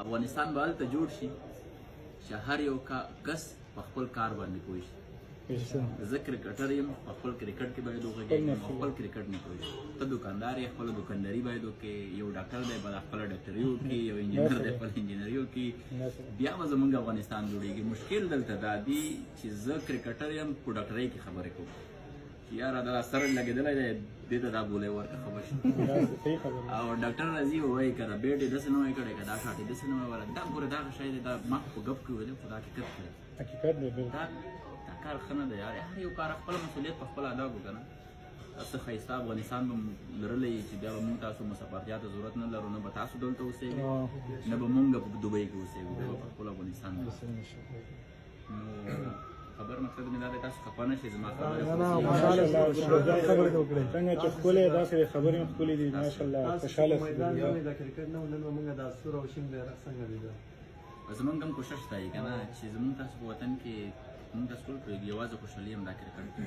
افغانستان به هلته جوړ شي چې هر یو کس په خپل کار باندې پوه شي. زه کرکټر یم، په خپل کرکټ کې باید وغږېږم، په خپل کرکټ نه پوه شي. ته دکاندار یې، خپله دکانداري باید وکړې. یو ډاکټر دی، باید خپله ډاکټري وکړي. یو انجینر دی، خپله انجینري وکړي. بیا به زمونږ افغانستان جوړېږي. مشکل دلته دا دی چې زه کرکټر یم، په ډاکټرۍ کې خبرې کوم چې یاره دا سر لګېدلی دی، دې ته دا ګولۍ ورکړه، خبر شي. او ډاکټر راځي وایي که دا بیډ یې داسې نه وای کړی، که دا شاټ یې داسې نه وای ورکړی، دا ګوره دغه شی دی، دا ما خو په ګپ کې ویلی خو دا حقیقت دی. حقیقت دی. دا کار ښه نه دی یار. هر یو کار خپل مسؤلیت په خپله ادا کړو که نه، څه ښایسته افغانستان به لرلی چې بیا به موږ تاسو مسافرتیا ته ضرورت نه لرو، نه به تاسو دلته اوسېږئ، نه به موږ په دوبۍ کې اوسېږو، بیا به په خپل افغانستان کې. نو خبر مقصد مې دا دی، تاسو خفه نه شئ زما خبرې. څنګه چې ښکلې داسې خبرې هم ښکلې دي، ماشاءالله. خوشحاله میدان د کرکټ نه نن موږ د سور او شین بیرغ څنګه لیدل؟ زمونږ هم کوشش دی که نه چې زمونږ تاسو په وطن کې موږ تاسو ټول پوهېږو، یوازې خوشحالي هم دا کرکټ.